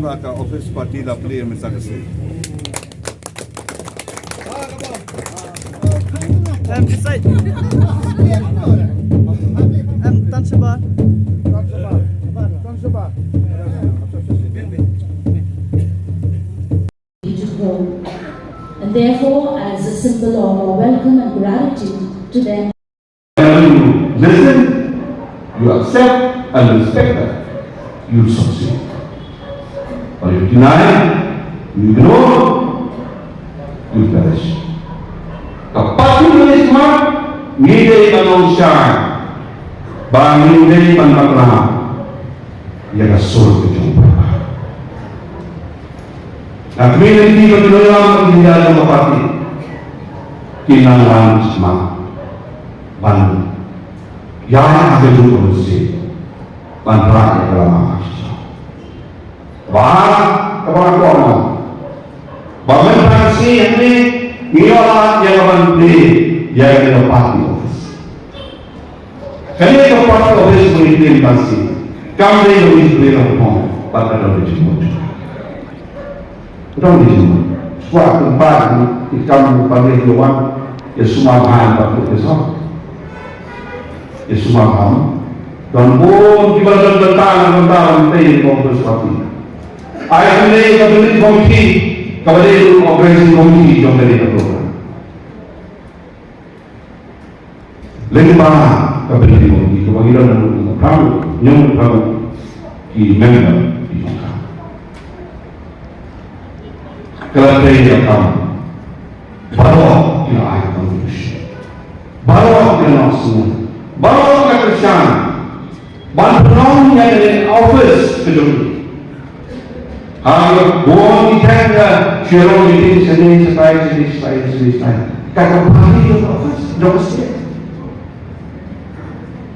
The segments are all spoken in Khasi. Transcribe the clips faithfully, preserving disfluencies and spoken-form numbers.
Ba ka office party la plie mynta ka sngi. Em, this side. Em, tan shabar. Beautiful. And therefore, as a symbol of our welcome and gratitude to them. When you listen, you accept and respect that, you succeed. But if you deny, you ignore, you perish. Ka party ngi smat, ngi dei ban long shai, ba ngi dei ban bakla ïa ka sur ka jong u paidbah. Nga kyrmen ïa ki ba ki nongïalam ba ki jong ka party kin nang wan smat ban ïaid ha ka juh ka mynsiem ban rah ïa ka lama ka shisha. Ba kaba nga kwah ban ong ba mynta ka sngi hangne ngi ïoh lad ïa ka ban plie ïa ka party office. Kane ka party office ba ngi plie mynta ka sngi kam dei ba ngi plie lang phong bad ka don ka jingmut. Ka don ka jingmut. Shuwa kumba ngi kam ba ngi ïa wan ïa sumar bha bad ka office. Ïa sumar bha. Don bun kiba don bynta bynta ban plie ïa ka office party. Ai kane ka building committee kaba dei ka organizing committee jong kane ka program. Lehse ba ka building committee kaba ngi don haduh hynñiew phew, hynñiew phew ki member ki jong ka. Ka la trei ïa ka kam baroh ki la ai contribution, baroh ki la nongsngew, baroh ki la kyrshan ban pynlong ïa kane ka office ka jong ngi. Ha, bun ki theh ka shu ïalong meeting shane shatai, shane shatai, shane shatai. Ka ka party jong ka office jong ka state.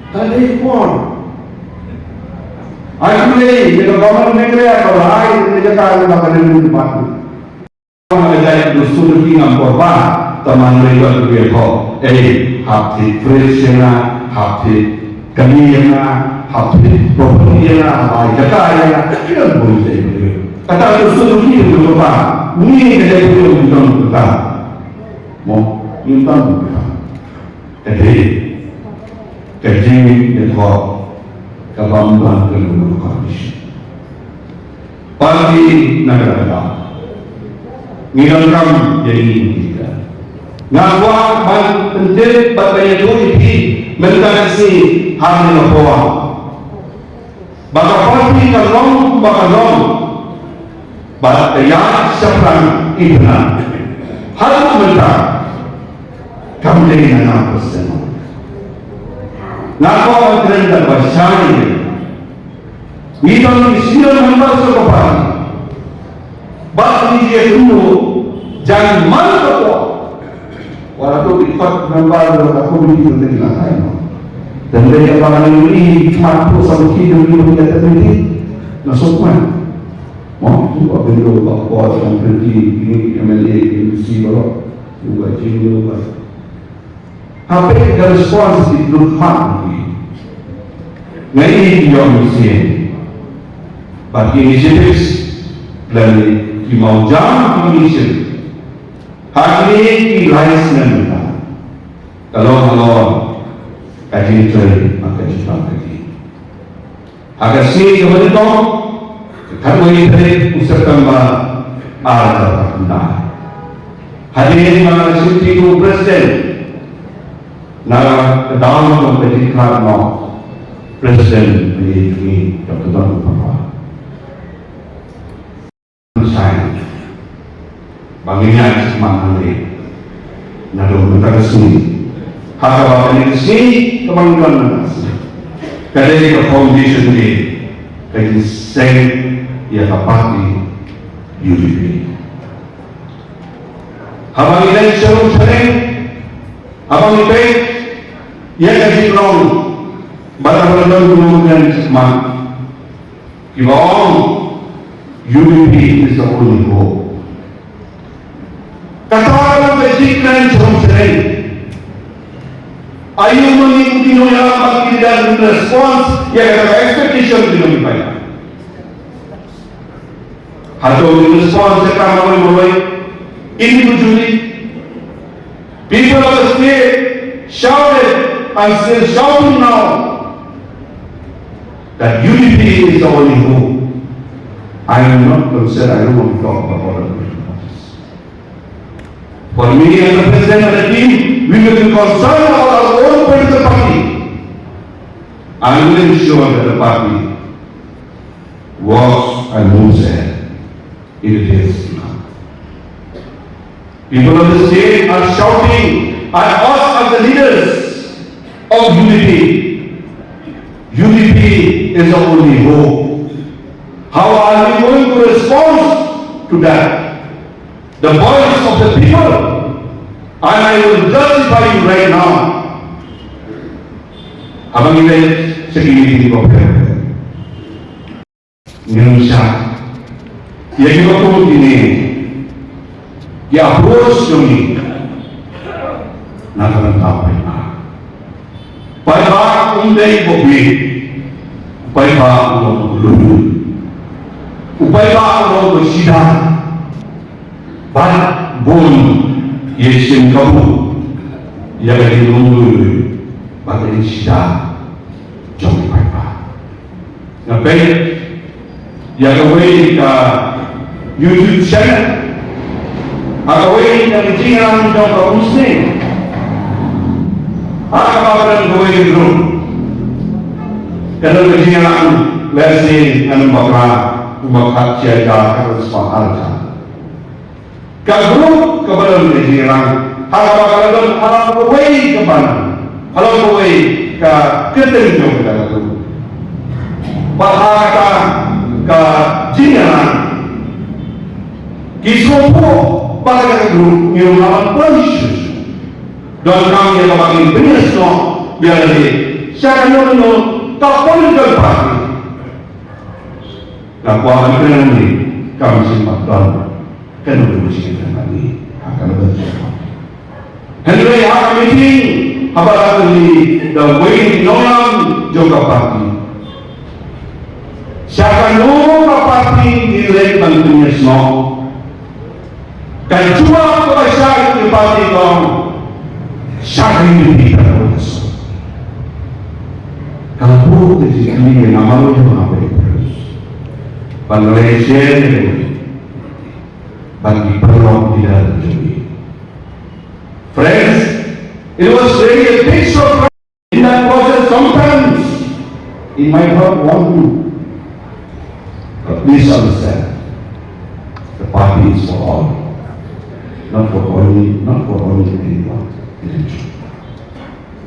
Ka dei bun. Ai khublei ïa ka government of Meghalaya kaba la ai ïa ka jaka ïa ka revenue department. Nga la jait dustur ki ngam por ba tang man lei ba ki ko. Ei, hap thied fridge ïa nga, hap thied kali ïa nga, hap thied property ïa nga, hap ai jaka ïa nga. Ki don bun lei ba ki. Kata dustur ki ngam por ba. Ni ka dei ki don kata. Mo, ngim don kata. Ka dei ka jingïathoh kaba ym don ka lum ka condition. Party na ka daw ngi donkam ïa ngi ngi ka. Nga kwah ban pyntip bad ban ïathuh ïa phi mynta ka sngi ha kane ka por. Ba ka party ka long kumba ka long. Bad ka ïaid shaphrang i bnai. Haduh mynta kam dei na nga percent. Nga kwah ban kren da kaba shai. Ngi don ki senior members jong ka party. Bad ngi ïakynduh jan man ka por. Wat la to ki pat member jong ka komiti jong ka jingïatai. Tang dei ba ngi ïa khmat pyrshah ki jong ki jong ka komiti. Nga sngewkmen. Mo, tu ba pynduh ba por jong ki, ki M L A, ki M C baroh. Tu ba jingduh ba. Ha peit ka response ki lut khmat ki. Nga ïohi ki ïoh mynsiem. Bad ki initiatives lane ki mawjam ki mission. Ha kine ki lai snem mynta ka long halor ka jingtrei bad ka jingpang ka jingim. Ha ka sngi kaba nyngkong, ka khatwei tarik u September ar hajar arphew khyndai. Hadien ba nga la shim tip u President na ka daw jong ka jingkhlad noh President ba ïeit jong ngi Doctor Tuanku Pharwa. Shai ba ngin ïaid sha khmat hangne naduh mynta ka sngi. Ha kaba kane ka sngi kaba ngi don mynta ka sngi ka dei ka foundation day ka jingseng ïa ka party U D P. Haba ngi leit sha rum sha reng, haba ngi peit ïa ka jinglong bad haba la don ki nongkren shakhmat kiba ong U D P is the only hope. Kata ka long ka jingkren sha rum sha reng. Aïu ma ngi kum ki nongïalam ba ki dang response ïa kata ka expectation jong ki paidbah. Hato in response to kam marwei marwei individually, people of the state shouted and still shouting now that U D P is the only hope. I am not concerned. I don't want to talk about other political parties. For me, as the president of the team, we will be concerned about our own political party. I will ensure that the party works and moves ahead in the days to come. People of the state are shouting at us as the leaders of U D P. U D P is the only hope. How are we going to respond to that? The voice of the people, and I will justify you right now. Haba ngi leit sha ki meeting ko pher, ngin shah ïa ki, ba kum kine ki approach jong ngi na ka bynta paidbah. Paidbah um dei ba bieit, paidbah um long ba lum, u paidbah um long ba shida. Bad bun ïa shim kabu ïa ka jinglong lum bad ka jingshida jong ki paidbah. Nga peit ïa kawei ka YouTube channel ha kawei ka jingïalang jong ka umsning. Ha kaba kren kawei ka group, ka don ka jingïalang, let's say, ngan ym bakla, u bakla, share ka, ka don spah ar hajar. Ka group kaba don ka jingïalang, ha kaba ka la don halor kawei ka ban, halor kawei ka kyrteng jong ka group. Bad ha kata ka jingïalang, ki sngewthuh ba ka group ngi ong ha ban poi shuh shuh. Donkam ïa kaba ngin pynïasnoh biang lade sha kano kano ka political party. Nga kwah ban kren hangne, kam shym pat don kano kano ka jingkren hangne ha kano kano ka jingkren. Hynrei ha ka meeting, haba la kylli da uwei u nongïalam jong ka party, sha kano ka party ngi leit ban pynïasnoh, ka jubab kaba shai ka party ka ong, sha ka U D P ka ong. Ka buh ka jingkylli ïa nga marwei ha page. Ban leit sha ban ki paralok leader jong ngi. Friends, it was really a big surprise. In that process, sometimes it might not want to. But please understand, the party is for all, not for only, not for only anyone individual.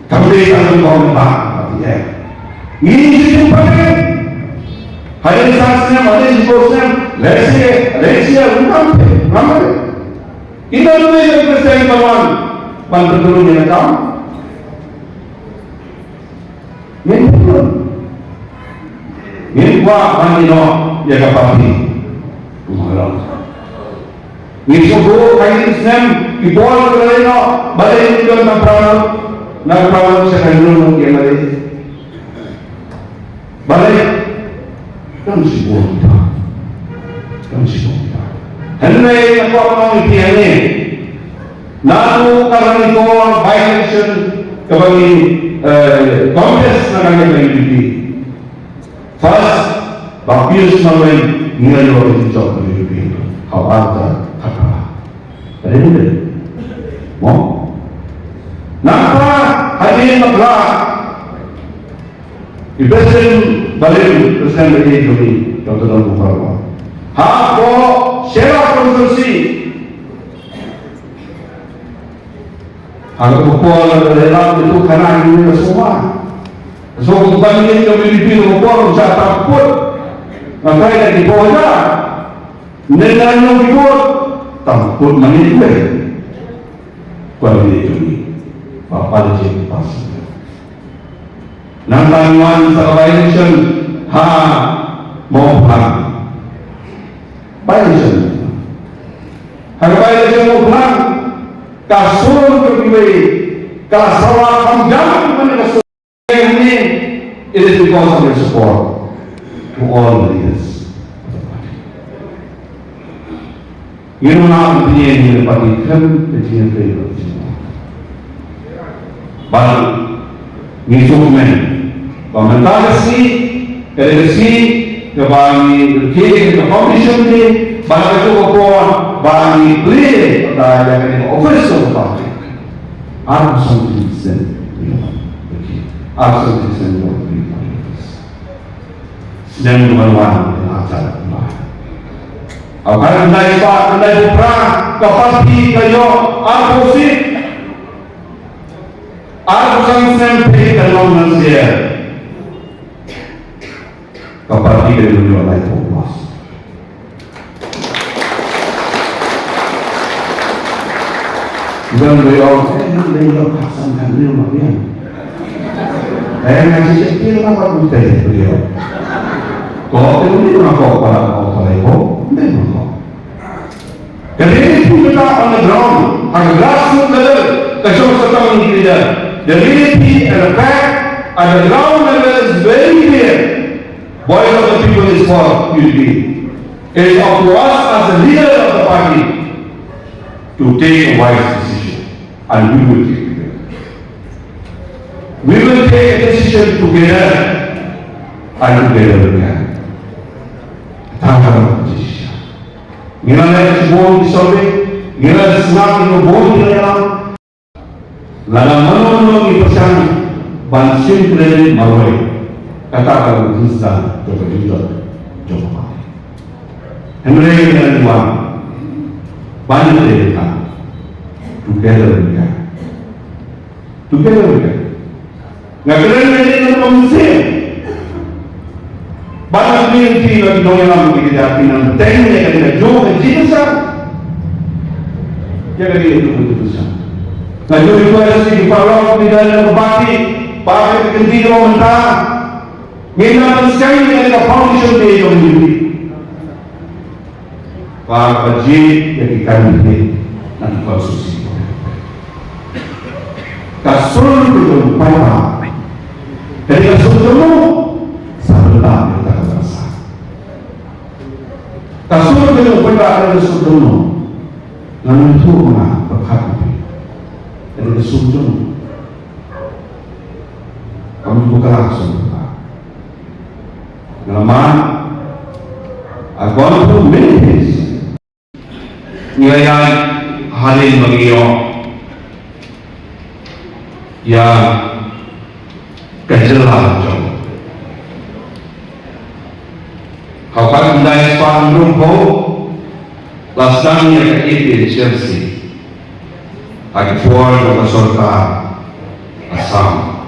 Kam dei tang ïa ka party, eh. Ngi ngi shu pynpaw. Hadien san snem, hadien shiphew snem, let's say, let's say, ngam pynpaw. Ita tu ïa ka Kristen ka wan ban pynpaw ïa ka kam. Ngin pynpaw. Ngin kwah ban ïehnoh ïa ka party. Kumba long. Ngi sngewthuh, kine ki snem ki bor ki la ïehnoh, balei ngim don na pram, na pram sha ka nong ïa balei. Balei? Kam shibun ta. Kam shibun ta. Hynrei nga kwah ban ong ïa phi hangne, naduh ka Ranikor by-election kaba ngi, eh, contest na ka liang ka U D P. First, ba Pius Marwein ngi la ïoh ïa ka jingshong ka U D P. Haoid ta, kata. Ka dei ne? Mo? Nangta hadien bakla, i President Balim, President Balim jong ngi, Doctor Don Bukar Wah, ha ka Shella constituency, ha ka por la dei la tu khana ngi ka suma. So ban ngi ka U D P ka por sa ta put. Nangta ïa ki por ja. Ngi la ïoh ki vote tam put manit lei. Kwah ngi jong ngi ba pale jing pas. Nangta ngi wan sa ka by-election ha Mawphlang. By-election. Ha ka by-election Mawphlang, ka sur ka kiwei ka la sawa kham jam, ka sur. It is because of your support to all the leaders of the party. Ngin ym lah ban pynïeng ïa ka party khlem ka jingïatrei bad ka jingïatrei. Bad ngi sngewkmen ba mynta ka sngi ka dei ka sngi kaba ngi rakhe ïa ka foundation day, bad ka dei ka por ba ngi plie ïa ka office of the party. Arphew san percent, arphew san percent. Snem ba wan, ha ka, ha ka khyndai spah khyndai spah phra ka party ka ïoh arphew seat. Arphew san snem phi ka long ngan sdang. Ka party ka ïoh laiphew plus. Don ba ïoh, eh, don ba ïoh khatsan khatñiew ma biang. Eh, nga shu sheptieng na ba kumta ïa ba ïoh. Ko te uni ma ko para ko para ko, ym dei ma ko. Ka reality mynta on the ground, on the grassroots level, ka shong shatong ïa ki leader. The reality and the fact at the ground level is very clear. Voice of the People is for U D P. It is up to us as the leader of the party to take a wise decision, and we will take it. We will take a decision together, and together we can. Tang ka decision. Ngi la leh shibun ki survey, ngi la sngap ïa ka bun ki la ïalam. Lada mano mano ngi pyrshang ban shim credit marwei, kata ka long ka jingstad jong ka jingjot jong ka party. Hynrei ngi la wan ban ïathuh ïa ka, together we can. Together we can. Nga kren ïa ka jingmynsiem. Ba nga kren ïa ki nongïalam ki, ki nang teng ïa ka jingïalam ka jingïalam. Ïa ka jingïalam ka jingïalam. Nga ju request ïa ki paralok ki dang ïalam ka party, ba ki continue mynta. Ngin nang pynskhem ïa ka foundation day jong ngi. Ba ka jied ïa ki candidate na ki constituency. Ka sur ka jong u paidbah ka dei ka sur jong u, sa bynta ïa ka bangsa. Ka sur ka jong u paidbah ka dei ka sur jong u. Ngan ïathuh ma nga pyrkhat ma phi. Ka dei ka sur jong u. Kam ju bakla ka sur jong u. Namar I've gone through many things. Ngi la ïaid hadien ba ngi ïoh ïa ka jylla jong. Ha ka khyndai spah hynriewphew la sdang ïa ka A P H L C ha ki por jong ka sorkar Assam.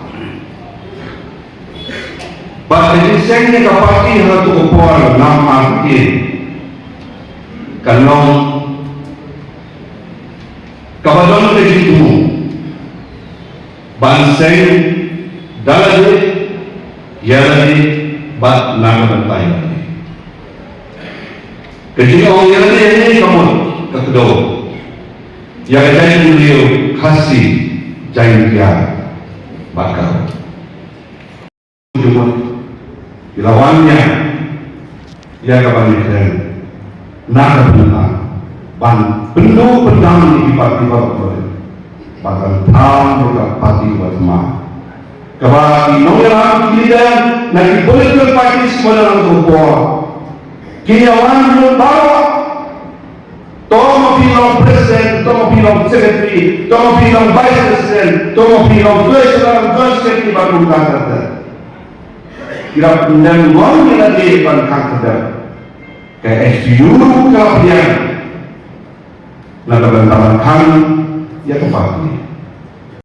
Bad ka jingseng ïa ka party ha kato ka por ngam artatien. Ka long kaba don ka jingthmu ban seng da lade, ïa lade bad na ka bynta ïa lade. Ka jingong ïa lade hangne ka mut ka kdew ïa ka jaitbynriew Khasi, Jaiñtia bad Garo. Jingmut ki la wan ïa, ïa ka ban ïakren na ka bynta ban pynduh pyndam ïa ki party baroh kawei, ban pynthang ïa ka party kaba thymmai, kaba ki nongïalam ki leader na ki political parties kiba don ha ka por kin ïa wan lut baroh. To ma phi long president, to ma phi long secretary, to ma phi long vice president, to ma phi long treasurer, joint secretary bad kumta kumta. Ki la pyndem wan ïa lade ban khang kyrdan. Ka S P U ka la pdiang na ka bynta ban khang ïa ka party.